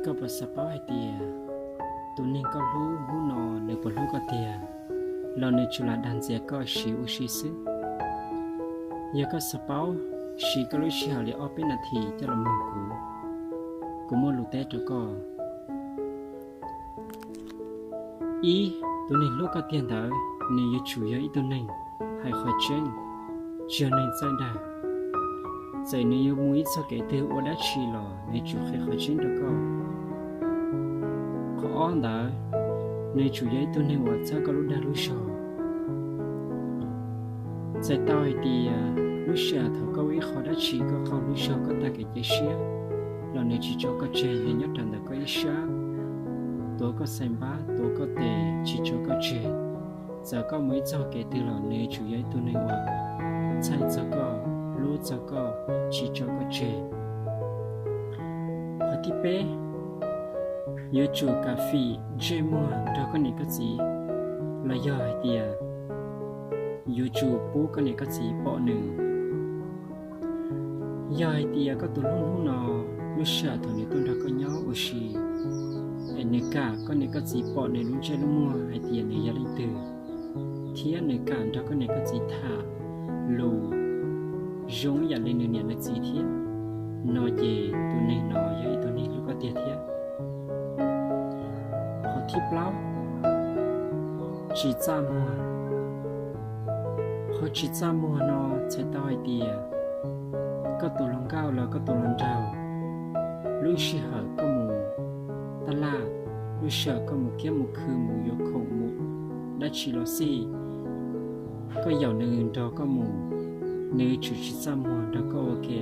Koj puas xav paub hais tias tus neeg koj hlub hnub no nws puas hlub koj tiag, los nws tsuas lam dag ntxias koj siv ua si xwb? Yog koj xav paub, siv koj lub sij hawm li ob peb nas this coj los mloog kuv. Kuv muaj lus teb rau koj. Ib, tus neeg hlub koj tiag ntawd nws yuav tsum yog ib tug neeg hais qhov tseeb, tsis yog neeg txawj dag. Txawm nws yuav mus ib txog kev twg ua dab tsi los nws tsum qhia qhov tseeb rau koj. Qhov ob ntawd, nws tsum yog ib tug neeg uas txhawb koj lub dag lub zog. Txhais tau hais tias lub sij hawm thaum koj ua ib qho dab tsi koj qaug lub zog koj tag kev cia siab, los nws tsis tso koj tseg, nws nyob rawv ntawm koj ib sab, tuav koj xais npab tuav koj tes tsis tso koj tseg. Txawm koj mus ib txog kev twg los nws tsum yog ib tug neeg uas txhawb txog koj, hlub txog koj, tsis tso koj tseg. Qhov thib peb, yuav tsum kam fim ntsej muag nrog koj niam koj txiv, los yog hais tias yuav tsum pub koj niam koj txiv pom nws. Yog hais tias koj tus hlub hnub no, lub sij hawm thaum nws tuaj nrog koj nyob ua si, es nws kam koj niam koj txiv pom nws lub ntsej lub muag hais tias nws yog leej twg, thiab nws kam nrog koj niam koj txiv tham lus zoo ib yam li nws niam nws txiv thiab, no ces tus neeg no yog ib tug neeg hlub koj tiag thiab. Qhov thib plaub, tsis txaj muag. Qhov tsis txaj muag no txhais tau hais tias koj tus hluas nkauj los koj tus hluas nraug, lub sij hawm koj mus taj laj, lub sij hawm koj mus kiab mus khw mus yuav khoom mus dab tsi los xij, koj yaum nws nrog koj mus, nws tsum tsis txaj muag nrog koj ua ke.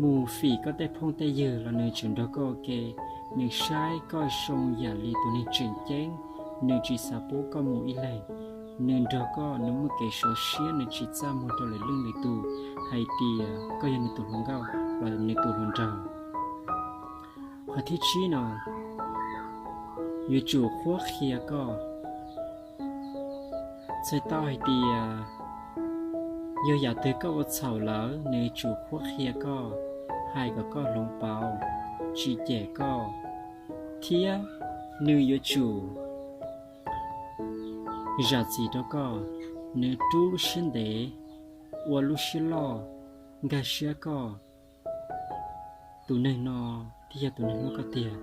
Mus fim koj tej phooj tej ywg los nws tsum nrog koj ua ke. Nws saib koj zoo yam li tus neeg tseem ceeb, nws tsis xav pub koj mus ib leeg. Nws nrog koj, nws muaj kev sov siab, nws tsis txaj muag rau lwm leej lwm tus hais tias koj yog nws tus hluas nkauj los nws tus hluas nraug. Qhov thib tsib no, yuav tsum qhuab qhia koj. Txhais tau hais tias yog yam twg koj ua txhaum lawm nws yuav tsum qhuab qhia koj, hais kom koj hloov pauv, tsis cem koj, thiab nws yuav tsum zam txim rau koj, nws rub lub siab ntev, ua lub siab loj, nkag siab koj. Tus neeg no thiaj yog tus neeg hlub koj tiag.